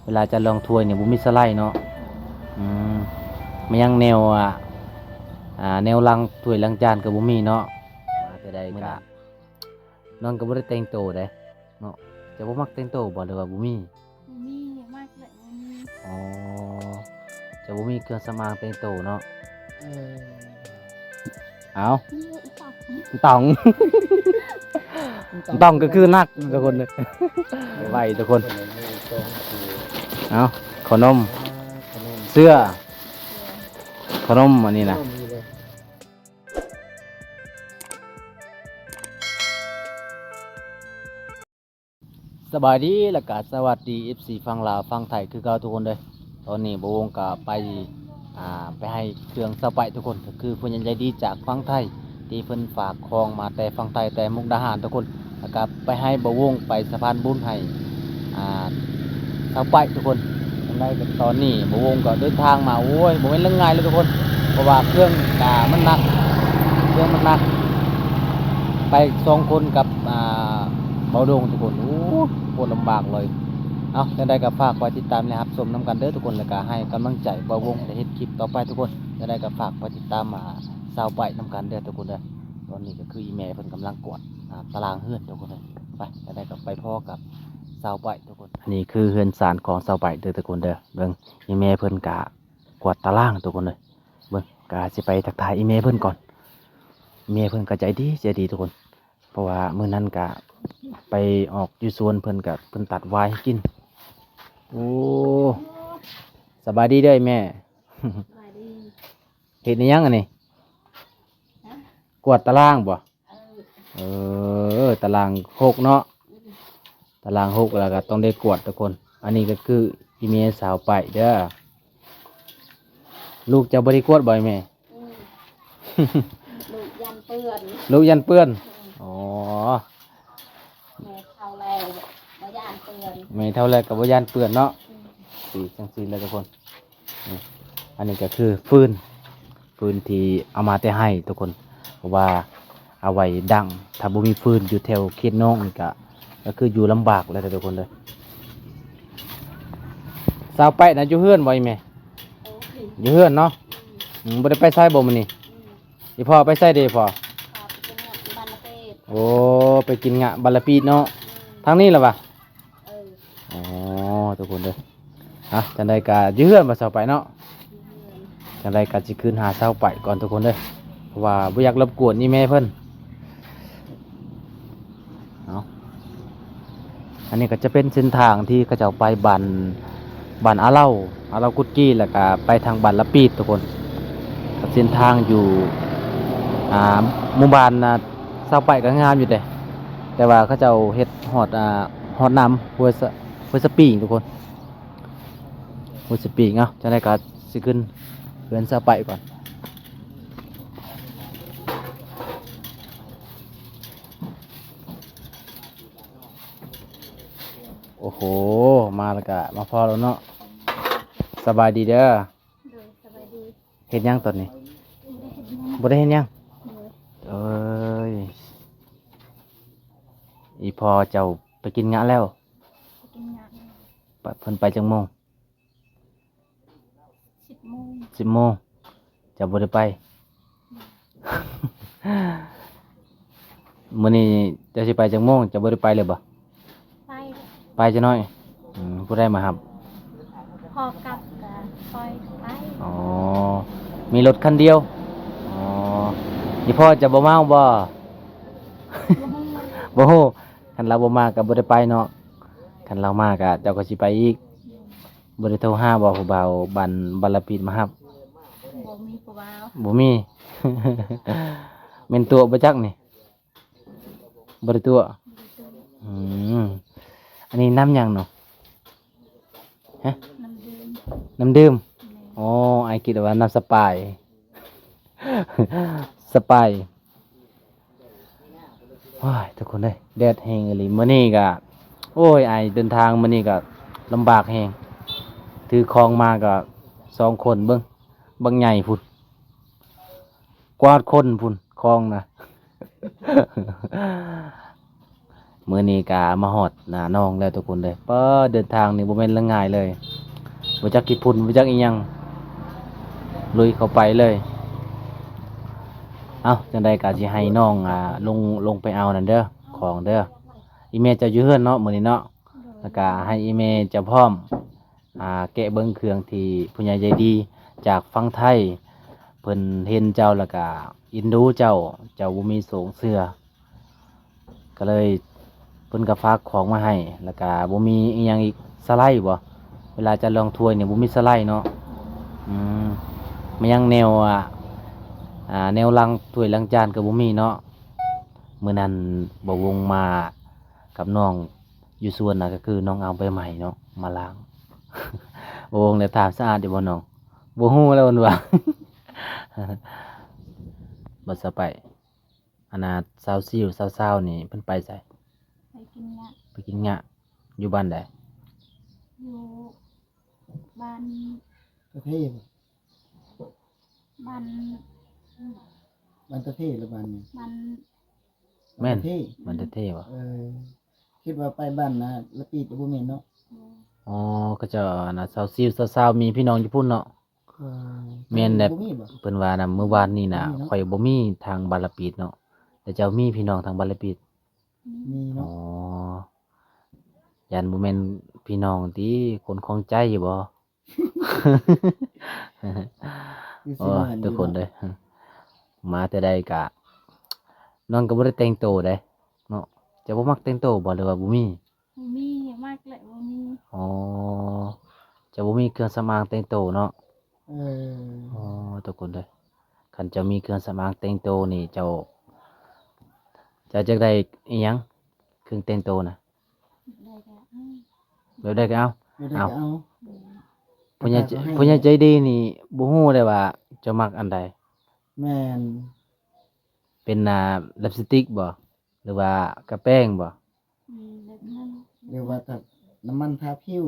ເວລາຈະລອງຖ້ວຍນີ້ບໍ່ມີສະໄລເນາະ. ອືມ ແມ່ນຫຍັງແນວ ອ່າ ອ່າ ແນວລ້າງຖ້ວຍລ້າງຈານກໍບໍ່ມີເນາະ. ອ່າ ແຕ່ໃດກໍ ນ້ອງກໍບໍ່ໄດ້ແຕ່ງໂຕເດ້ເນາະ. ເຈົ້າບໍ່ມັກແຕ່ງໂຕບໍ່ ຫຼືວ່າບໍ່ມີ? ບໍ່ມີ ມັກແຫຼະ ບໍ່ມີ. ອໍ ເຈົ້າບໍ່ມີເຄື່ອງສຳອາງແຕ່ງໂຕເນາະ. ເອີ ເອົາ ນີ້ອີ່ຕ໋ອງ ຕ໋ອງ ຕ໋ອງກໍຄືໜັກທຸກຄົນເດີ ໄວທຸກຄົນ. ເອົາ ເຂົ້າໜົມ ອ່າ ເສື້ອ ເຂົ້າໜົມ ອັນນີ້ນະ. ສະບາຍດີ ແລ້ວກະສະຫວັດດີ ເອັຟຊີ ຝັ່ງລາວຝັ່ງໄທຄືເກົ່າທຸກຄົນເດີ. ຕອນນີ້ບ່າວວົງກະໄປ ອ່າ ໄປໃຫ້ເຄື່ອງຊາວປາຍທຸກຄົນ ກໍຄືຜູ້ໃຫຍ່ໃຈດີຈາກຝັ່ງໄທ ທີ່ເພິ່ນຝາກຂອງມາແຕ່ຝັ່ງໄທ ແຕ່ມຸກດາຫານທຸກຄົນ ແລ້ວກະໄປໃຫ້ບ່າວວົງໄປສະພານບຸນໃຫ້ ອ່າ ຊາວປາຍທຸກຄົນ. ຈັ່ງໃດກໍຕອນນີ້ບ່າວວົງກໍເດີນທາງມາ ໂອ້ຍ ບໍ່ແມ່ນເລື່ອງງ່າຍເລີຍທຸກຄົນ ເພາະວ່າເຄື່ອງກະມັນໜັກ ເຄື່ອງມັນໜັກ ໄປສອງຄົນກັບ ອ່າ ບ່າວດົງທຸກຄົນ. ໂອ້ ໂຄດລຳບາກເລີຍ. ເອົາ ຈັ່ງໃດກໍຝາກໄວ້ຕິດຕາມ ແລະ ຮັບຊົມນຳກັນເດີທຸກຄົນ ແລ້ວກໍໃຫ້ກຳລັງໃຈບ່າວວົງໄດ້ເຮັດຄລິບຕໍ່ໄປທຸກຄົນ. ຈັ່ງໃດກໍຝາກໄວ້ຕິດຕາມ ອ່າ ຊາວປາຍນຳກັນເດີທຸກຄົນເດີ. ຕອນນີ້ກໍຄືອີ່ແມ່ເພິ່ນກຳລັງກວາດ ອ່າ ຕາລາງເຮືອນທຸກຄົນເດີ. ໄປ ຈັ່ງໃດກໍໄປພໍ້ກັບຊາວປາຍທຸກຄົນ. ອັນນີ້ຄືເຮືອນຊານຂອງຊາວປາຍເດີທຸກຄົນເດີ. ເບິ່ງ ອີ່ແມ່ເພິ່ນກະກວາດຕາລາງທຸກຄົນເດີ. ເບິ່ງ ກະຊິໄປທັກທາຍອີ່ແມ່ເພິ່ນກ່ອນ. ແມ່ເພິ່ນກໍໃຈດີ ໃຈດີທຸກຄົນ ເພາະວ່າມື້ນັ້ນກະໄປອອກຢູ່ສວນເພິ່ນ ກະເພິ່ນຕັດຫວາຍໃຫ້ກິນ. ໂອ້ ສະບາຍດີເດີແມ່. ສະບາຍດີ. ເຮັດອີ່ຫຍັງອັນນີ້? ຮະ? ກວາດຕາລາງບໍ່? ເອີ ເອີ ຕາລາງຫົກເນາະ. ອືມ ຕາລາງຫົກ ແລ້ວກໍຕ້ອງໄດ້ກວາດທຸກຄົນ. ອັນນີ້ກໍຄືອີ່ແມ່ຊາວປາຍເດີ. ລູກເຈົ້າບໍ່ໄດ້ກວາດບໍ່ແມ່? ອືມ ລູກຢ້ານເປື້ອນ ລູກຢ້ານເປື້ອນ. ອືມ ອໍ ແມ່ເຖົ້າແລ້ວບໍ່ຢ້ານເປື້ອນ ແມ່ເຖົ້າແລ້ວກໍບໍ່ຢ້ານເປື້ອນເນາະ. ອືມ ຊິຈັ່ງຊີ້ແຫຼະທຸກຄົນ. ນີ້ ອັນນີ້ກໍຄືຟືນ ຟືນທີ່ເອົາມາແຕ່ໄຮ່ທຸກຄົນ ເພາະວ່າເອົາໄວ້ດັງ. ຖ້າບໍ່ມີຟືນຢູ່ແຖວເຂດນອກນີ້ກະ ກໍຄືຢູ່ລຳບາກແລ້ວເດີທຸກຄົນເດີ. ຊາວປາຍນະ ຢູ່ເຮືອນບໍ່ອີ່ແມ່? ໂອ້ຍ ຢູ່ເຮືອນເນາະ. ອືມ ອືມ ບໍ່ໄດ້ໄປໃສບໍ່ມື້ນີ້? ອືມ ອີ່ພໍ່ໄປໃສເດພໍ່? ພໍ່ໄປກິນເຫງາະບ້ານລະເປີດ. ໂອ້ ໄປກິນເຫງາະບ້ານລະປີດເນາະ. ອືມ ທາງນີ້ລະຫວາ? ເອີ ອໍ ທຸກຄົນເດີ. ອ່ະ ຈັ່ງໃດກະຢູ່ເຮືອນບໍ່ຊາວປາຍເນາະ. ຢູ່ເຮືອນ. ຈັ່ງໃດກະຊິຂຶ້ນຫາຊາວປາຍກ່ອນທຸກຄົນເດີ ເພາະວ່າບໍ່ຢາກລົບກວນອີ່ແມ່ເພິ່ນ. ເອົາ ອັນນີ້ກໍຈະເປັນເສັ້ນທາງທີ່ເຂົາເຈົ້າໄປບ້ານ ບ້ານອາເລົາ ອາເລົາກຸດກີ ແລ້ວກະໄປທາງບ້ານລະປີດທຸກຄົນ. ເສັ້ນທາງຢູ່ ອ່າ ໝູ່ບ້ານນະ ຊາວປາຍກໍງາມຢູ່ເດ້ ແຕ່ວ່າເຂົາເຈົ້າເຮັດຮອດ ອ່າ ຮອດນ້ຳຫ້ວຍສະ ຫ້ວຍສະປີງທຸກຄົນ ຫ້ວຍສະປີງ. ເອົາ ຈັ່ງໃດກໍຊິຂຶ້ນເຮືອນຊາວປາຍກ່ອນ. ໂອ້ໂຫ ມາແລ້ວກະມາພໍ້ແລ້ວເນາະ. ສະບາຍດີເດີ. ໂດຍ ສະບາຍດີ. ເຮັດຫຍັງຕອນນີ້? ບໍ່ໄດ້ເຮັດຫຍັງ. ບໍ່ໄດ້ເຮັດຫຍັງ. ໂດຍ. ເອີຍ ອີ່ພໍ່ເຈົ້າໄປກິນເຫງາະແລ້ວ? ໄປກິນເຫງາະແລ້ວ. ປະ ເພິ່ນໄປຈັກໂມງ? ສິບໂມງ. ສິບໂມງ ເຈົ້າບໍ່ໄດ້ໄປ? ອືມ ມື້ນີ້ເຈົ້າຊິໄປຈັກໂມງ? ເຈົ້າບໍ່ໄດ້ໄປເລີຍບໍ່? ໄປ ໄປຈັກໜ້ອຍ. ອືມ ຜູ້ໃດມາຮັບ? ພໍ່ກັບ ແລ້ວຂ້ອຍໄປ. ອໍ ມີລົດຄັນດຽວ. ອໍ ອີ່ພໍ່ເຈົ້າບໍ່ເມົາບໍ່? ບໍ່ຮູ້ ບໍ່ຮູ້. ຄັນລາວບໍ່ມາກໍບໍ່ໄດ້ໄປເນາະ. ຄັນລາວມາກໍ ເຈົ້າກໍຊິໄປອີກ. ອືມ ບໍ່ໄດ້ໂທຫາບໍ່ຜູ້ບ່າວບ້ານ ບ້ານລະປີດມາຮັບ? ບໍ່ມີຜູ້ບ່າວ. ບໍ່ມີ. ແມ່ນຕົວະບໍ່ຈັກນີ້? ບໍ່ໄດ້ຕົວະ. ບໍ່ໄດ້ຕົວະ. ອືມ ອັນນີ້ນ້ຳຫຍັງເນາະ? ຮະ? ນ້ຳດື່ມ. ນ້ຳດື່ມ. ແມ່ນ. ອໍ ອ້າຍຄິດວ່ານ້ຳສະປາຍ. ສະປາຍ. ໂອ້ຍ ທຸກຄົນເອີຍ ແດດແຮງອີ່ຫຼີ. ມື້ນີ້ກະ ໂອ້ຍ ອ້າຍເດີນທາງມື້ນີ້ກະລຳບາກແຮງ ຖືຂອງມາກະສອງຄົນ. ເບິ່ງ ບັກໃຫຍ່ພຸ້ນ ກວາດຄົນພຸ້ນ ຂອງນະ. ມື້ນີ້ກະມາຮອດໜ້າໜອງແລ້ວທຸກຄົນເດີ. ປາ ເດີນທາງນີ້ບໍ່ແມ່ນເລື່ອງງ່າຍເລີຍ, ບໍ່ຈັກຂີ້ຝຸ່ນ ບໍ່ຈັກອີ່ຫຍັງ ລຸຍເຂົ້າໄປເລີຍ. ເອົ້າ ຈັ່ງໃດກະຊິໃຫ້ນ້ອງ ອ່າ ລົງ ລົງໄປເອົານັ້ນເດີ ຂອງເດີ. ອີ່ແມ່ເຈົ້າຢູ່ເຮືອນເນາະ ມື້ນີ້ເນາະ, ແລ້ວກະໃຫ້ອີ່ແມ່ເຈົ້າພ້ອມ ອ່າ ແກະເບິ່ງເຄື່ອງທີ່ຜູ້ໃຫຍ່ໃຈດີຈາກຝັ່ງໄທ ເພິ່ນເຫັນເຈົ້າແລ້ວກະເອັນດູເຈົ້າ, ເຈົ້າບໍ່ມີໂສ້ງເສື້ອ ກໍເລີຍເພິ່ນກໍຝາກຂອງມາໃຫ້. ແລ້ວກະບໍ່ມີອີ່ຫຍັງອີກ ສະໄລບໍ? ເວລາຈະລອງຖ້ວຍນີ້ບໍ່ມີສະໄລເນາະ. ອືມ ມາຍັງແນວ ອ່າ ອ່າ ແນວລ້າງຖ້ວຍລ້າງຈານກໍບໍ່ມີເນາະ. ມື້ນັ້ນບ່າວວົງມາກັບນ້ອງ ຢູ່ສວນນະ ກໍຄືນ້ອງເອົາໃບໄມ້ເນາະມາລ້າງ. ບ່າວວົງໄດ້ຖາມສະອາດຢູ່ບໍ່ນ້ອງ? ບໍ່ຮູ້ແລ້ວເພິ່ນວ່າ. ບັດສະໄປ ອັນນ່າ ສາວຊິວ ສາວຊາວນີ້ເພິ່ນໄປໃສ? ໄປກິນຫຍ້າ. ໄປກິນຫຍ້າ. ຢູ່ບ້ານໃດ? ຢູ່ບ້ານ ຕະເພ ບ້ານ ບ້ານຕະເພ ຫຼືບ້ານຫຍັງ? ບ້ານ ແມ່ນ ບ້ານຕະເພ ບ້ານຕະເພຫວາ? ເອີ ຄິດວ່າໄປບ້ານນາລະປີດ ບໍ່ແມ່ນເນາະ? ອໍ ເຂົາເຈົ້າ ອັນນ່າ ສາວຊິວ ສາວຊາວ ມີພີ່ນ້ອງຢູ່ພຸ້ນເນາະ? ເອີ ແມ່ນແຫຼະ ບໍ່ມີບໍ? ເພິ່ນວ່ານຳ ມື້ວານນີ້ນະ ບໍ່ມີເນາະ? ຂ້ອຍບໍ່ມີທາງບ້ານລະປີດເນາະ, ແຕ່ເຈົ້າມີພີ່ນ້ອງທາງບ້ານລະປີດ? ມີເນາະ. ອໍ ຢ້ານບໍ່ແມ່ນພີ່ນ້ອງຕິ ຄົນຂອງໃຈຢູ່ບໍ? ຄືຊິ ໂອ້ຍ ແມ່ນຢູ່ ທຸກຄົນເດີ ເນາະ. ມາແຕ່ໃດກະ ນ້ອງກໍບໍ່ໄດ້ແຕ່ງໂຕເດ້ເນາະ. ເຈົ້າບໍ່ມັກແຕ່ງໂຕບໍ ຫຼືວ່າບໍ່ມີ? ບໍ່ມີ ມັກແຫຼະ ບໍ່ມີ. ອໍ ເຈົ້າບໍ່ມີເຄື່ອງສຳອາງແຕ່ງໂຕເນາະ? ເອີ ອໍ ທຸກຄົນເດີ ຄັນເຈົ້າມີເຄື່ອງສຳອາງແຕ່ງໂຕນີ້ ເຈົ້າ ເຈົ້າຢາກໄດ້ອີ່ຫຍັງ ເຄື່ອງແຕ່ງໂຕນະ? ແບບໃດກໍເອົາ ແບບໃດກໍເອົາ. ແບບໃດກໍເອົາ. ເອົາ ແມ່ນ ຜູ້ໃຫຍ່ ແຕ່ກໍໃຫ້ ຜູ້ໃຫຍ່ໃຈດີນີ້ບໍ່ຮູ້ເດ້ວ່າເຈົ້າມັກອັນໃດ. ແມ່ນ. ເປັນ ອ່າ ລິບສະຕິກບໍ ຫຼືວ່າກະແປ້ງບໍ? ອືມ ແບບນັ້ນ. ຫຼືວ່າກັບນ້ຳມັນທາຜິວ?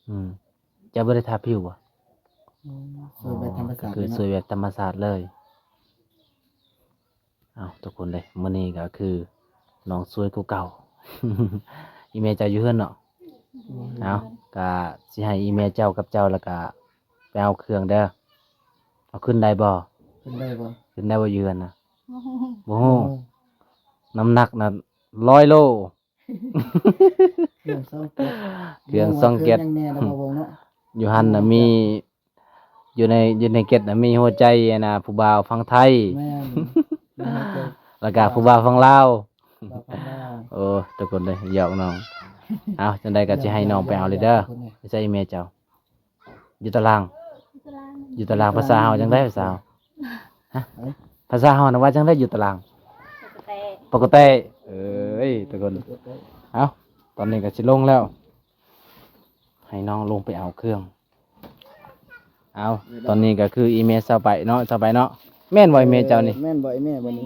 ອືມ ເຈົ້າບໍ່ໄດ້ທາຜິວບໍ? ອືມ ສວຍແບບທຳມະຊາດ ກໍຄື ເນາະ ສວຍແບບທຳມະຊາດເລີຍ. ເອົ້າ ທຸກຄົນເດີ ມື້ນີ້ກໍຄືນ້ອງສວຍກວ່າເກົ່າ. ອີ່ແມ່ເຈົ້າຢູ່ເຮືອນເນາະ? ອືມ ເອົ້າ ກໍຊິໃຫ້ອີ່ແມ່ເຈົ້າກັບເຈົ້າ ແລ້ວກໍໄປເອົາເຄື່ອງເດີ. ເອົາຂຶ້ນໄດ້ບໍ່? ຂຶ້ນໄດ້ບໍ່? ຂຶ້ນໄດ້ບໍ່ຢູ່ເຮືອນນະ? ບໍ່ຮູ້ ບໍ່ຮູ້. ໂອ້ ນ້ຳໜັກນະຮ້ອຍໂລ. ເຄື່ອງຊອງເກັດ ເຄື່ອງຊອງເກັດ ຫຍັງແນ່ລະບໍ່ວົງເນາະ? ຢູ່ຫັ້ນນະມີ ຢູ່ໃນ ຢູ່ໃນເກັດນະມີຫົວໃຈອັນນະ ຜູ້ບ່າວຝັ່ງໄທ. ແມ່ນ ແລ້ວກະຜູ້ບ່າວຝັ່ງລາວ. ບ່າວຝັ່ງລາວ. ໂອ້ ທຸກຄົນເດີ ຢອກນ້ອງ. ເອົ້າ ຈັ່ງໃດກໍຊິໃຫ້ນ້ອງໄປເອົາເລີຍເດີ. ໃສແມ່ເຈົ້າ? ຢູ່ຕາລາງ ຢູ່ຕາລາງ ຢູ່ຕາລາງ. ພາສາເຮົາຈັ່ງໃດ ພາສາເຮົາ? ຮະ? ເອີຍ ພາສາເຮົານະວ່າຈັ່ງໃດ ຢູ່ຕາລາງ? ປະກະແຕ. ເອີຍ ທຸກຄົນ ເອົ້າ ຕອນນີ້ກໍຊິລົງແລ້ວ ໃຫ້ນ້ອງລົງໄປເອົາເຄື່ອງ. ເອົາ ຕອນນີ້ກໍຄືອີ່ແມ່ຊາວໄປເນາະ ຊາວໄປເນາະ. ແມ່ນບໍ່ອີ່ແມ່ເຈົ້ານີ້? ເອີ ແມ່ນບໍ່ອີ່ແມ່ບັດນີ້?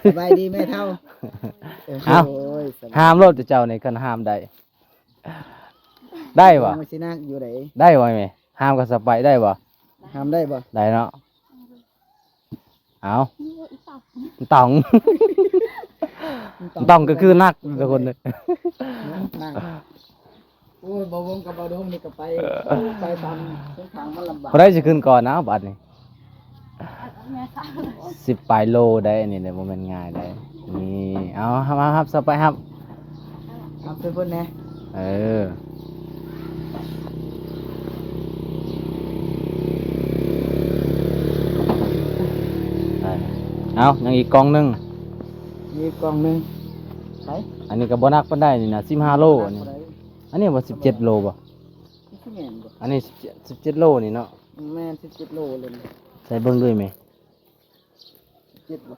ສະບາຍດີແມ່ເຖົ້າ. ເອົາ ໂອ້ຍ ສະບາຍ ຫ້າມໂລດເຈົ້ານີ້ ຄັນຫ້າມໄດ້. ໄດ້ບໍ່? ມັນຊິໜັກຢູ່ໃດ. ໄດ້ບໍ່ແມ່? ຫ້າມກັບສະໄປໄດ້ບໍ່? ຫ້າມໄດ້ບໍ່? ໄດ້ເນາະ. ເອົາ ຕອງ ຕອງ ຕອງກໍຄືໜັກທຸກຄົນ. ໜັກ. ໂອ້ຍ ບ່າວວົງກັບບ່າວດົງນີ້ກໍໄປ ໄປຕາມເສັ້ນທາງມັນລຳບາກ. ຜູ້ໃດຊິຂຶ້ນກ່ອນ? ເອົາ ບາດນີ້ ສິບປາຍໂລໄດ໋ ອັນນີ້ນະ ບໍ່ແມ່ນງ່າຍໄດ໋. ນີ້ ເອົາ ຮັບ ຮັບ ຮັບ ສະໄປຮັບ. ຮັບໃສ່ເພິ່ນແດ່. ເອີ ເອົາ ຍັງອີກກ່ອງໜຶ່ງ ມີອີກກ່ອງໜຶ່ງ. ໄປ ອັນນີ້ກໍບໍ່ໜັກປານໃດນີ້ນະ ສິບຫ້າໂລ. ບໍ່ໜັກປານໃດ. ອັນນີ້ ອັນນີ້ວ່າສິບເຈັດໂລບໍ່? ມັນຊິແມ່ນບໍ່? ອັນນີ້ສິບເຈັດ ສິບເຈັດໂລນີ້ເນາະ. ແມ່ນ ສິບເຈັດໂລເລີຍ. ໃສ່ເບິ່ງດ້ວຍແມ່. ສິບເຈັດບໍ່?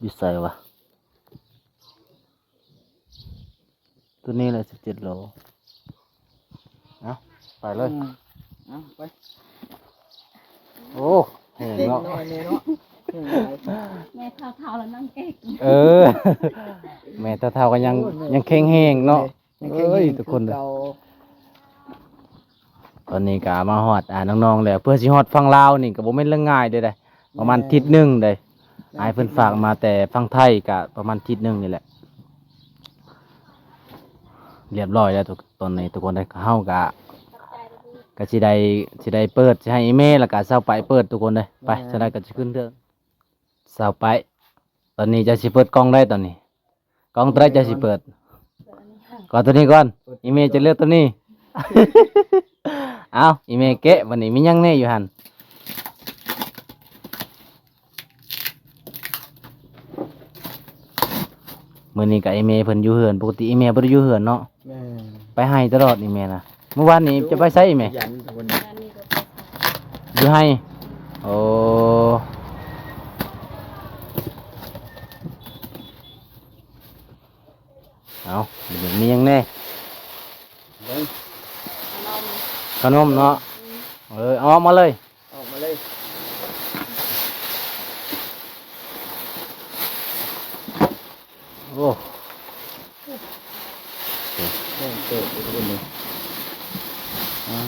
ຢູ່ໃສວະ? ຕົວນີ້ແຫຼະ ສິບເຈັດໂລ. ເອົາ ໄປເລີຍ. ອືມ ເອົາ ໄປ. ໂອ້ ແຮງເນາະ ເດັກນ້ອຍແນ່ເນາະ. ແຮງຫຼາຍ. ແມ່ເຖົ້າໆ ແລ້ວຍັງເກັ່ງ. ເອີ ແມ່ເຖົ້າໆ ກໍຍັງ ໂອ້ຍ ແມ່ ຍັງແຂງແຮງເນາະ. ຍັງແຂງແຮງ ເອີຍ ທຸກຄົນ ຄືເກົ່າ. ຕອນນີ້ກໍມາຮອດ ອ່າ ນ້ອງໆ ແລ້ວ ເພື່ອຊິຮອດຝັ່ງລາວນີ້ກໍບໍ່ແມ່ນເລື່ອງງ່າຍເດ້ ປະມານ ແມ່ນ ທິດໜຶ່ງເດ້. ອ້າຍເພິ່ນຝາກມາແຕ່ຝັ່ງໄທ ກະປະມານທິດໜຶ່ງນີ້ແຫຼະ. ລຽບຮ້ອຍແລ້ວທຸກ ຕອນນີ້ທຸກຄົນເດ້ ເຮົາກະ ກະຊິໄດ້ ຊິໄດ້ເປີດ ຊິໃຫ້ອີ່ແມ່ ແລ້ວກະສາວໄປເປີດທຸກຄົນເດ້. ໄປ ແມ່ນ ຈັ່ງໃດກະຊິຂຶ້ນເທື່ອ ສາວໄປ ຕອນນີ້ເຈົ້າຊິເປີດກ່ອງໃດຕອນນີ້? ກ່ອງໂຕໃດເຈົ້າຊິເປີດ? ກໍໂຕນີ້ກ່ອນ ອີ່ແມ່ຈະເລືອກໂຕນີ້. ເອົ້າ ອີ່ແມ່ແກະ ບັດນີ້ມີຫຍັງແດ່ຢູ່ຫັ້ນ? ມື້ນີ້ກໍອີ່ແມ່ເພິ່ນຢູ່ເຮືອນ ປົກກະຕິອີ່ແມ່ບໍ່ໄດ້ຢູ່ເຮືອນເນາະ. ແມ່ນ ໄປໄຮ່ຕະຫຼອດອີ່ແມ່ນະ. ມື້ວານນີ້ຈະໄປໃສອີ່ແມ່? ຂະຫຍັນຄົນ ຢູ່ໄຮ່. ໂອ້ ເອົາ ມີຫຍັງແດ່? ເບິ່ງ ຂະໜົມເນາະ. ເອີ ເອົາອອກມາເລີຍ ອອກມາເລີຍ. ໂອ້ ແມ່ນເຕີບທຸກຄົນເດ້. ອ່າ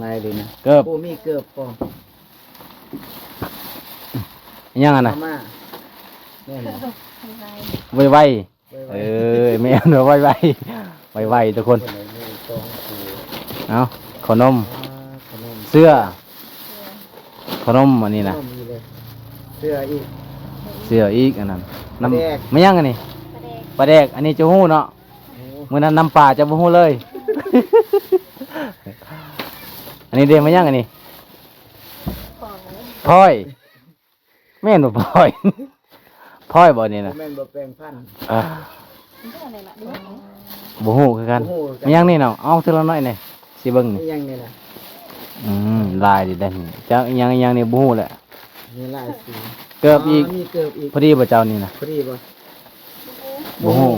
ຫຼາຍເລີຍນະ ເກີບ ໂອ້ ມີເກີບພ້ອມ. ອີຫຍັງຫັ້ນນະ? ມາມ່າ ແມ່ນບໍ່? ໄວໆ ໄວໆ ເອີ ແມ່ນ ໄວໆ ໄວໆ ທຸກຄົນ. ເອົາ ຂະໜົມ ອ່າ ຂະໜົມ ເສື້ອ ຂະໜົມອັນນີ້ນະ ຂະໜົມນີ້ເລີຍ. ເສື້ອອີກ ເສື້ອອີກ ອັນນັ້ນ ນ້ຳ ປາແດກ ແມ່ນຫຍັງອັນນີ້? ປາແດກ ປາແດກ ອັນນີ້ຈະຮູ້ເນາະ. ໂອ້ ມື້ນັ້ນນ້ຳປາຈະບໍ່ຮູ້ເລີຍ. ອັນນີ້ເດ້ ແມ່ນຫຍັງອັນນີ້? ພອຍ ພອຍ. ແມ່ນບໍ່ພອຍ? ພອຍບໍ່ນີ້ນະ? ບໍ່ແມ່ນບໍ່ແປງຟັນ. ອ່າ ບໍ່ຮູ້ຄືກັນ ບໍ່ຮູ້ຄືກັນ. ມີຫຍັງນີ້ນ້ອງ? ເອົາເທື່ອລະໜ້ອຍແດ່ ຊິເບິ່ງນີ້. ມີຫຍັງນີ້ນະ? ອືມ ຫຼາຍດີເດ້. ຈັກອີຫຍັງອີຫຍັງນີ້ບໍ່ຮູ້ແຫຼະ. ມີຫຼາຍສີ. ເກີບອີກ. ອໍ ມີເກີບອີກ. ພໍດີບໍ່ເຈົ້ານີ້ນະ? ພໍດີບໍ່? ບໍ່ຮູ້.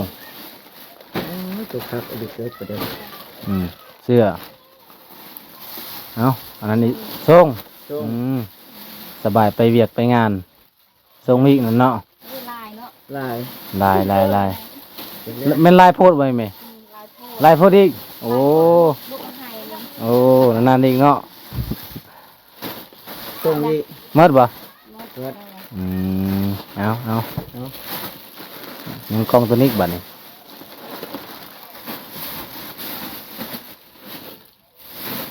ໂອ້ຍ ຕົວຄັກອີ່ຫຼີເກີບປະເດ. ອືມ ເສື້ອ. ເອົ້າ ອັນນັ້ນນີ້ ໂສ້ງ ໂສ້ງ. ອືມ ສະບາຍໄປວຽກໄປງານ ໂສ້ງອີກນັ້ນເນາະ. ຫຼາຍເນາະ ຫຼາຍ ຫຼາຍ ຫຼາຍ ຫຼາຍ. ເຫັນແລ້ວ ແມ່ນຫຼາຍໂພດບໍ່ແມ່? ອືມ ຫຼາຍໂພດ ຫຼາຍໂພດອີກ. ໂອ້ ລູກມັນໃຫ້ເລີຍ. ໂອ້ ນັ້ນໆອີກເນາະ. ໂສ້ງອີກ ໝົດບໍ່? ໝົດ ໝົດ. ອືມ ເອົາ ເອົາ ເອົາ ຍັງກ່ອງໂຕນີ້ບັດນີ້.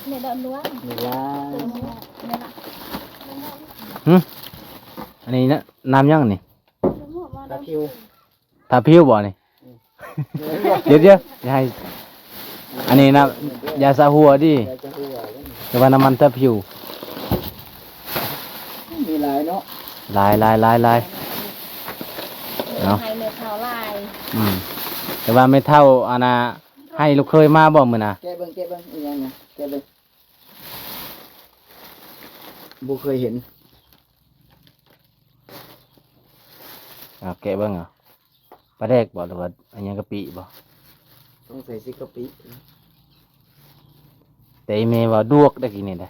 ແມ່ດອນລວງ ແມ່ນລາວ ແມ່ນລາວ. ຫຶ ອັນນີ້ນະ ນ້ຳຫຍັງອັນນີ້? ຕາຜິວ ຕາຜິວບໍ່ນີ້? ອືມ ດຽວໆ ຢ່າໃຫ້ ອັນນີ້ນະ ຢາສະຫົວຕິ ຢາສະຫົວ ຫຼືວ່ານ້ຳມັນຕາຜິວ? ມີຫຼາຍເນາະ ຫຼາຍໆໆໆ. ເອົາ ໃຫ້ແມ່ເຖົ້າຫຼາຍ. ອືມ ແຕ່ວ່າແມ່ເຖົ້າ ອັນນ່າ ໃຫ້ລູກເຂີຍມາບໍ່ມື້ນະ? ແກະເບິ່ງ ແກະເບິ່ງ ອີຫຍັງນະ? ແກະເບິ່ງ ບໍ່ເຄີຍເຫັນ. ເອົາ ແກະເບິ່ງເອົາ. ປາແດກບໍ່ ຫຼືວ່າອີຫຍັງ ກະປິບໍ່? ຕ້ອງໃສ່ຊິກະປິ. ແຕ່ອີ່ແມ່ເວົ້າດວກໄດ້ກິນນີ້ໄດ໋.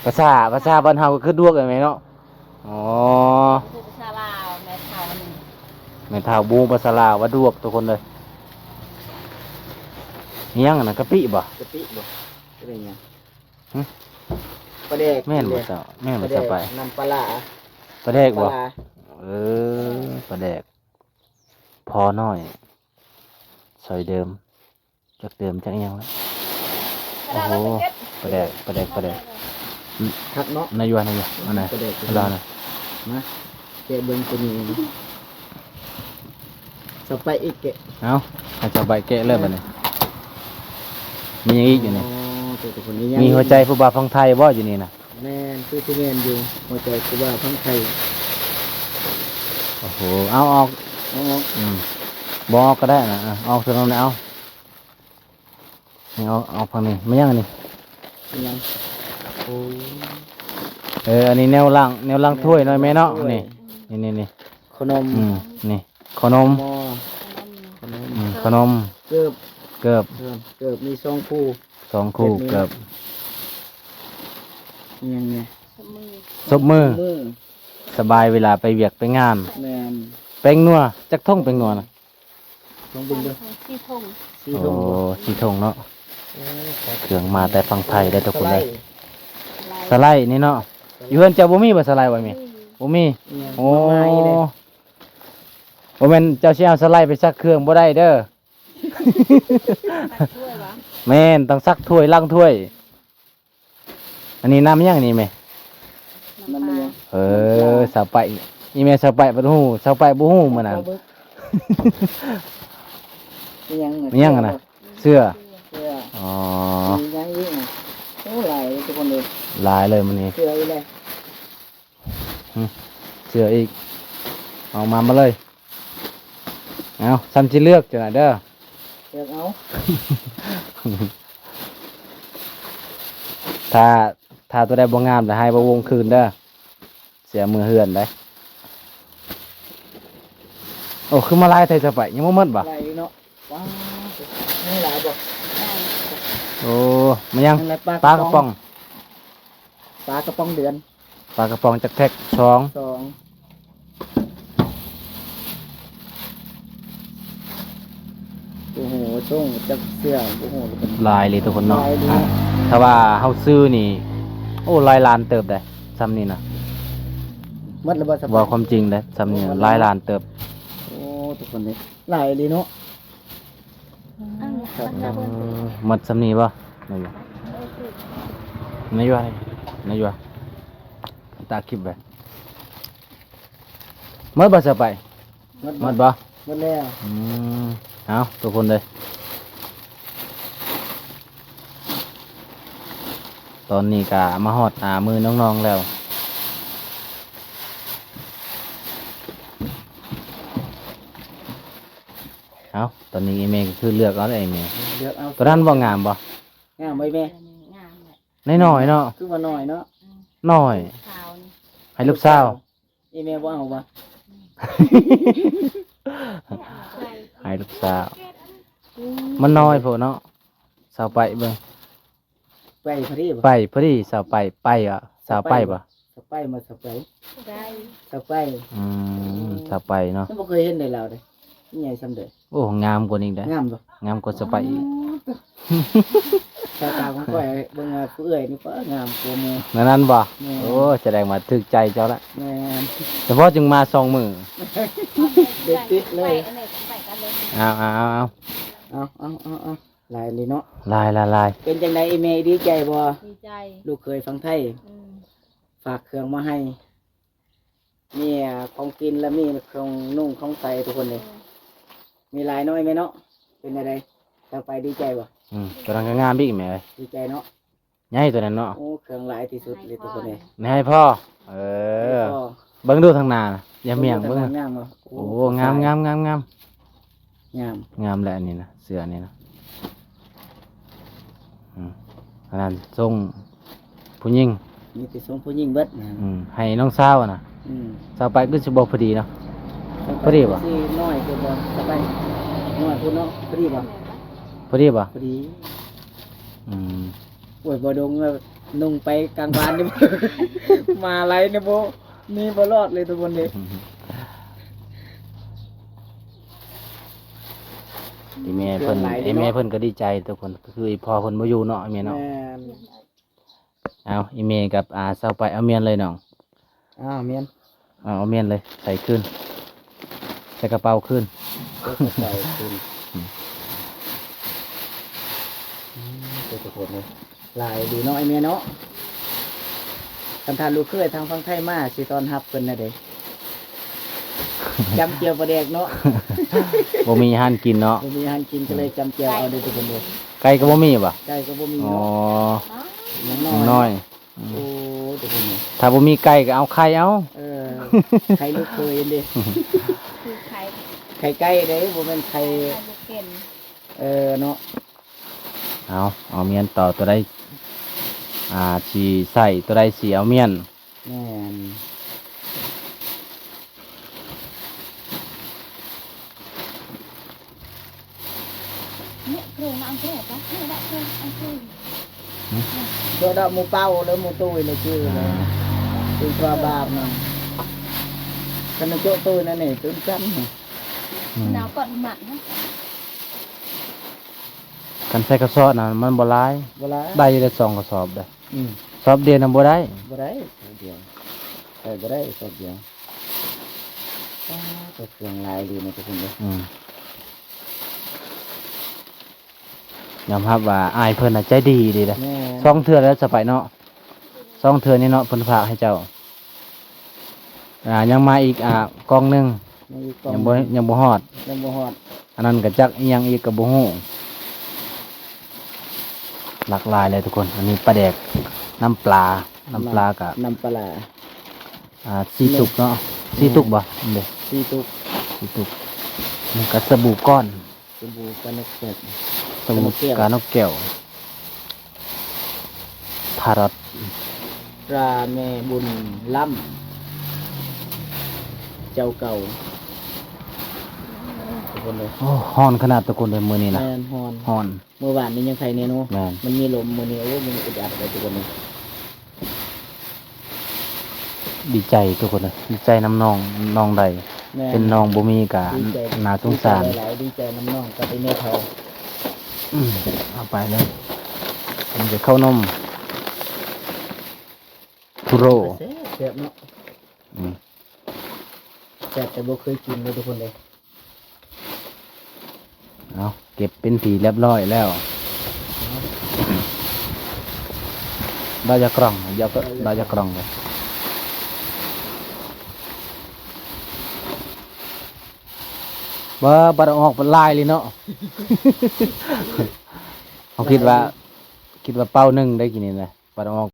ພາສາ ພາສາບ້ານເຮົາກໍຄືດວກແມ່ນເນາະ. ອໍ ຄືພາສາລາວ ແມ່ເຖົ້ານີ້ ແມ່ເຖົ້າບໍ່ຮູ້ພາສາລາວວ່າດວກ ທຸກຄົນເອີຍ. ອີຫຍັງອັນນັ້ນ ກະປິບໍ່? ກະປິບໍ່? ເປັນຫຍັງ? ຫຶ ປາແດກ ແມ່ນບໍ່ເຈົ້າ? ແມ່ນບໍ່ເຈົ້າໄປ? ປາແດກ ນ້ຳປາຫຼ້າ ປາແດກບໍ່? ປາຫຼ້າ ເອີ ປາແດກ ພໍໜ້ອຍ ຊອຍເດີມ ຈັກເດີມຈັກອີ່ຫຍັງລະ. ໂອ້ໂຫ ປາແດກ ປາແດກ ປາແດກ. ອືມ ຄັກເນາະ ນາຍຢູ່ ນາຍຢູ່ ອັນນັ້ນ ປາແດກ ລາວນະ. ມາແກະເບິ່ງໂຕນີ້ ສະໄປອີກແກະ. ເອົາ ໃຫ້ສະໄປແກະເລີຍບັດນີ້. ມີຫຍັງອີກຢູ່ນີ້? ອໍ ໂຕ ໂຕນີ້ຍັງ ມີຫົວໃຈຜູ້ບ່າວຝັ່ງໄທບໍ່ຢູ່ນີ້ນະ? ແມ່ນ ຄືຊິແມ່ນຢູ່ ຫົວໃຈຜູ້ບ່າວຝັ່ງໄທ. ໂອ້ໂຫ ເອົາອອກ ເອົາອອກ. ອືມ ບໍ່ອອກກໍໄດ້ນະ ເອົາອອກເທົ່ານັ້ນແຫຼະ. ເອົາ ນີ້ ເອົາ ເອົາຝັ່ງນີ້. ແມ່ນຫຍັງອັນນີ້? ແມ່ນຫຍັງ? ໂອ້ ເອີ ອັນນີ້ແນວລ້າງ ແນວລ້າງຖ້ວຍເນາະແມ່ເນາະ. ແນວລ້າງຖ້ວຍ ນີ້ ນີ້ ນີ້ ນີ້ ຂະໜົມ. ອືມ ນີ້ ຂະໜົມ ໝໍ້ ຂະໜົມ ອືມ ຂະໜົມ ເກີບ ເກີບ ເກີບ ເກີບມີສອງຄູ່ ສອງຄູ່ ແບບນີ້ ເກີບ. ມີຫຍັງແດ່? ສົບມື ສົບມື ສະບາຍເວລາໄປວຽກໄປງານ. ແມ່ນ ແປ້ງນົວ ຈັກຖົງແປ້ງນົວນະ? ລອງເບິ່ງເດີ ສີ່ຖົງ ສີ່ຖົງ. ໂອ້ ສີ່ຖົງເນາະ. ໂອ້ ເຄື່ອງມາແຕ່ຝັ່ງໄທເດ້ທຸກຄົນເດີ. ສະໄລນີ້ເນາະ ຢູ່ເຮືອນເຈົ້າບໍ່ມີບໍ່ສະໄລວ່າມີ? ບໍ່ມີ. ໂອ້ ບໍ່ແມ່ນເຈົ້າຊິເອົາສະໄລໄປຊັກເຄື່ອງບໍ່ໄດ້ເດີ. ແມ່ນ ຕ້ອງຊັກຖ້ວຍ ລ້າງຖ້ວຍ. ອັນນີ້ນ້ຳຫຍັງນີ້ແມ່? ນ້ຳປາ. ເອີ ສາວໄປ ອີແມ່ສາວໄປບໍ່ຮູ້ ສາວໄປບໍ່ຮູ້ມື້ນັ້ນ. ອີຫຍັງ ອີຫຍັງຫັ້ນນະ? ເສື້ອ. ເສື້ອ. ອໍ ມີຫຍັງອີກ? ໂອ້ ຫຼາຍທຸກຄົນເອີຍ ຫຼາຍເລີຍມື້ນີ້. ເສື້ອອີກແລ້ວ. ຫຶ ເສື້ອອີກ ເອົາມາໝົດເລີຍ. ເອົາ ສ່ຳຊິເລືອກເຈົ້ານະເດີ ເລືອກເອົາ. ຖ້າ ຖ້າຕົວໃດບໍ່ງາມລະໃຫ້ບ່າວວົງຄືນເດີ ເສຍເມືອເຮືອນໄດ໋. ໂອ້ ຄືມາຫຼາຍແທ້ສາວໄປ ຍັງບໍ່ໝົດບໍ່? ຫຼາຍເນາະ. ວ້າວ ມີຫຼາຍບໍ່? ໂອ້ ມາຍັງ ປາກະປ໋ອງ ປາກະປ໋ອງເດືອນ. ປາກະປ໋ອງຈັກແພັກ? ສອງ ສອງ. ໂອ້ໂຫ ສົ່ງຈັກເທື່ອ ໂອ້ໂຫ ຫຼາຍເລີຍທຸກຄົນເນາະ. ຫຼາຍເລີຍ. ຖ້າວ່າເຮົາຊື້ນີ້ ໂອ້ ຫຼາຍລ້ານເຕີບໄດ໋ ຊ່ຳນີ້ນະ. ໝົດແລ້ວບໍ່? ເວົ້າຄວາມຈິງເດ້ ຊ່ຳນີ້ຫຼາຍລ້ານເຕີບ. ໂອ້ ທຸກຄົນເດ້ ຫຼາຍເລີຍເນາະ. ເອີ ໝົດຊ່ຳນີ້ບໍ່? ນາຍ ນາຍ ນາຍ ຕາຄລິບໄວ້. ໝົດບໍ່ສາວໄປ? ໝົດ ໝົດບໍ່? ໝົດແລ້ວ. ອືມ ເອົາ ທຸກຄົນເດີ ຕອນນີ້ກະມາຮອດ ອາ ມືນ້ອງໆແລ້ວ. ເອົາ ຕອນນີ້ອີ່ແມ່ກໍຄືເລືອກເອົາແລ້ວ ອີ່ແມ່ ເລືອກເອົາ. ຕົວນັ້ນບໍ່ງາມບໍ່? ງາມບໍ່ອີ່ແມ່? ງາມແຫຼະ ນ້ອຍໆເນາະ. ຄືວ່ານ້ອຍເນາະ. ອືມ ນ້ອຍ ຂາວນີ້ ໃຫ້ລູກສາວ. ອີ່ແມ່ບໍ່ເອົາບໍ່? ໃຫ້ລູກສາວ. ອືມ ມັນນ້ອຍໂພດເນາະ. ສາວໄປເບິ່ງ ໄປພໍດີບໍ່? ໄປພໍດີ ສາວໄປ ໄປອະ ສາວໄປບໍ່? ສາວໄປບໍ່? ສາວໄປ ໄປ ສາວໄປ. ອືມ ອືມ ສາວໄປເນາະ ຍັງບໍ່ເຄີຍເຫັນເດ້ລາວເດ້. ໃຫຍ່ຊ່ຳໃດ? ໂອ້ ງາມກວ່ານີ້ໄດ໋. ງາມບໍ່? ງາມກວ່າສາວໄປອີກ. ອໍ ສາຍຕາຂອງຂ້ອຍເບິ່ງວ່າຜູ້ເອື້ອຍນີ້ປະງາມກວ່າໝູ່. ແນວນັ້ນບໍ່? ແມ່ນ. ໂອ້ ສະແດງວ່າຖືກໃຈເຈົ້າລະ. ແມ່ນ. ສະເພາະຈຶ່ງມາສອງມື້ ເດັດຕິດເລີຍ. ເອົາ ເອົາ ເອົາ ເອົາ ເອົາ ເອົາ ເອົາ ເອົາ. ຫຼາຍນີ້ເນາະ ຫຼາຍໆໆ. ເປັນຈັ່ງໃດອີ່ແມ່ ດີໃຈບໍ່? ດີໃຈ ລູກເຂີຍຝັ່ງໄທ. ອືມ ຝາກເຄື່ອງມາໃຫ້ ມີຂອງກິນ ແລະ ມີຂອງນຸ່ງຂອງໃສ່ທຸກຄົນເດ້. ອືມ ມີຫຼາຍເນາະແມ່ເນາະ. ເປັນຈັ່ງໃດ ທາງໄປດີໃຈບໍ່? ອືມ ຕົວນັ້ນກໍງາມອີກແມ່ເອີຍ. ດີໃຈເນາະ ໃຫຍ່ຕົວນັ້ນເນາະ. ໂອ້ ເຄື່ອງຫຼາຍທີ່ສຸດເລີຍທຸກຄົນເດ້. ໃຫ້ພໍ່ ເອີ ໃຫ້ພໍ່ ເບິ່ງດູທາງໜ້ານະ ຢ່າມຽງເບິ່ງ. ໂອ້ ງາມໆໆໆ ງາມ ງາມແຫຼະອັນນີ້ນະ ເສື້ອນີ້ນະ. ອືມ ອັນນັ້ນສົ່ງຜູ້ຍິງ ມີແຕ່ສົ່ງຜູ້ຍິງເບິດ. ອືມ ໃຫ້ນ້ອງສາວນະ. ອືມ ສາວໄປຄືຊິບໍ່ພໍດີເນາະ. ພໍດີບໍ່? ຊິນ້ອຍເກີນບໍ່? ສາວໄປນ້ອຍໂພດເນາະ. ພໍດີບໍ່? ພໍດີບໍ່? ພໍດີ. ອືມ ໂອ້ຍ ບໍ່ດົງ ນຸ່ງໄປກາງບ້ານນີ້ ມາໄລນີ້ບໍ່ ໜີບໍ່ລອດເລີຍທຸກຄົນເດ້. ອີ່ແມ່ເພິ່ນ ເຄື່ອງຫຼາຍເນາະ ອີ່ແມ່ເພິ່ນກໍດີໃຈທຸກຄົນ ຄືອີ່ພໍ່ເພິ່ນບໍ່ຢູ່ເນາະ ອີ່ແມ່ເນາະ. ແມ່ນ. ເອົາ ອີ່ແມ່ກັບ ອາ ສາວໄປ ເອົາມ້ຽນເລີຍນ້ອງ. ອ້າວ ມ້ຽນ ເອົາ ເອົາມ້ຽນເລີຍ ໃສ່ຄືນ ໃສ່ກະເປົາຄືນ ໃສ່ກະເປົາຄືນ. ອືມ ອືມ ເປັນຕາໂພດເນາະ ຫຼາຍດີເນາະ ໄອ້ແມ່ເນາະ. ຄັນຖ້າລູກເຂີຍທາງຝັ່ງໄທມາ ຊິຕ້ອນຮັບເພິ່ນແນວໃດ? ຈຳຈຽວປາແດກເນາະ. ບໍ່ມີອາຫານກິນເນາະ ບໍ່ມີອາຫານກິນ ກໍເລີຍຈຳຈຽວເອົາເດີທຸກຄົນເດີ. ໄກ່ກໍບໍ່ມີບໍ່? ໄກ່ກໍບໍ່ມີເນາະ. ອໍ ຍັງນ້ອຍ ຍັງນ້ອຍ. ອືມ ໂອ້ ທຸກຄົນເອີຍ ຖ້າບໍ່ມີໄກ່ກໍເອົາໄຂ່ເອົາ. ເອີ ໄຂ່ລູກເຂີຍເດ້ ຄືໄຂ່ ໄຂ່ໄກ່ເດ້ ບໍ່ແມ່ນໄຂ່ ໄຂ່ບໍ່ເປັນ. ເອີ ເນາະ. ເອົາ ເອົາມ້ຽນຕໍ່ ຕົວໃດ ອ່າ ຊິໃສ່ ຕົວໃດຊິເອົາມ້ຽນ. ແມ່ນ. ໂຈະດອກໝູເປົ້າ ຫຼືໝູຕຸ້ຍ ຫຼືຈື່ ອ່າ ຕື່ນຕົວບາບນະ. ຄັນໂຈະຕຸ້ຍນັ້ນນີ້ ຕື່ນຈັນ. ອືມ ໜາວກ່ອນມັນນະ. ຄັນໃສ່ກະສອບນະ ມັນບໍ່ຫຼາຍ ບໍ່ຫຼາຍ ໄດ້ຢູ່ແຕ່ສອງກະສອບເດ້. ອືມ ສອບດຽວນະບໍ່ໄດ້ ບໍ່ໄດ້ ສອບດຽວ ໃສ່ບໍ່ໄດ້ສອບດຽວ. ປາດ ເຄື່ອງຫຼາຍດີນະທຸກຄົນເດີ. ອືມ ຍອມຮັບວ່າອ້າຍເພິ່ນນະໃຈດີອີ່ຫຼີເດ້. ແມ່ນ ສອງເທື່ອແລ້ວສະໄປເນາະ ສອງເທື່ອນີ້ເນາະ ເພິ່ນຝາກໃຫ້ເຈົ້າ. ອ່າ ຍັງມາອີກ ອ່າ ກ່ອງໜຶ່ງ ຍັງອີກກ່ອງ ຍັງບໍ່ ຍັງບໍ່ຮອດ ຍັງບໍ່ຮອດ. ອັນນັ້ນກະຈັກອີ່ຫຍັງອີກກະບໍ່ຮູ້. ຫຼາກຫຼາຍເລີຍທຸກຄົນ. ອັນນີ້ປາແດກ ນ້ຳປາ ນ້ຳປາກະ ນ້ຳປາ ອ່າ ສີ່ຕຸກເນາະ ສີ່ຕຸກບໍ່? ອັນເດ ສີ່ຕຸກ ສີ່ຕຸກ. ນີ້ກະສະບູກ້ອນ ສະບູການົກແກ້ວ ສະບູການົກແກ້ວ ການົກແກ້ວ ພາຣອດ ຕາແມ່ບຸນລ້ຳ ເຈົ້າເກົ່າ ທຸກຄົນເດີ. ໂອ້ ຮ້ອນຂະໜາດທຸກຄົນເດີ ມື້ນີ້ນະ. ແມ່ນ ຮ້ອນ ຮ້ອນ. ມື້ວານນີ້ຍັງໄຄແດ່ເນາະ. ແມ່ນ ມັນມີລົມ ມື້ນີ້ ໂອ້ ມັນອຶດອັດເລີຍທຸກຄົນເດີ. ດີໃຈທຸກຄົນເອີຍ ດີໃຈນຳນ້ອງ ນ້ອງໄດ້ ແມ່ນ ເປັນນ້ອງບໍ່ມີກະ ດີໃຈ ໜ້າສົງສານ ດີໃຈຫຼາຍໆ ດີໃຈນຳນ້ອງກັບໄອ້ແມ່ເຖົ້າ. ອືມ ເອົາໄປເລີຍ ມັນຈະເຂົ້ານົມ ທຸໂຣ ແຊບ ແຊບເນາະ. ອືມ ແຊບແຕ່ບໍ່ເຄີຍກິນເລີຍທຸກຄົນເອີຍ. ເອົາ ເກັບເປັນທີ່ລຽບຮ້ອຍແລ້ວ. ດາວຢ່າກຣອງ ດາວຢ່າກຣອງເລີຍ. ບໍ່ ບັດເອົາອອກບັດຫຼາຍເລີຍເນາະ. ເຮົາຄິດວ່າ ຄິດວ່າເປົາໜຶ່ງໄດ້ກິນນີ້ນະ. ບັດເອົາອອກ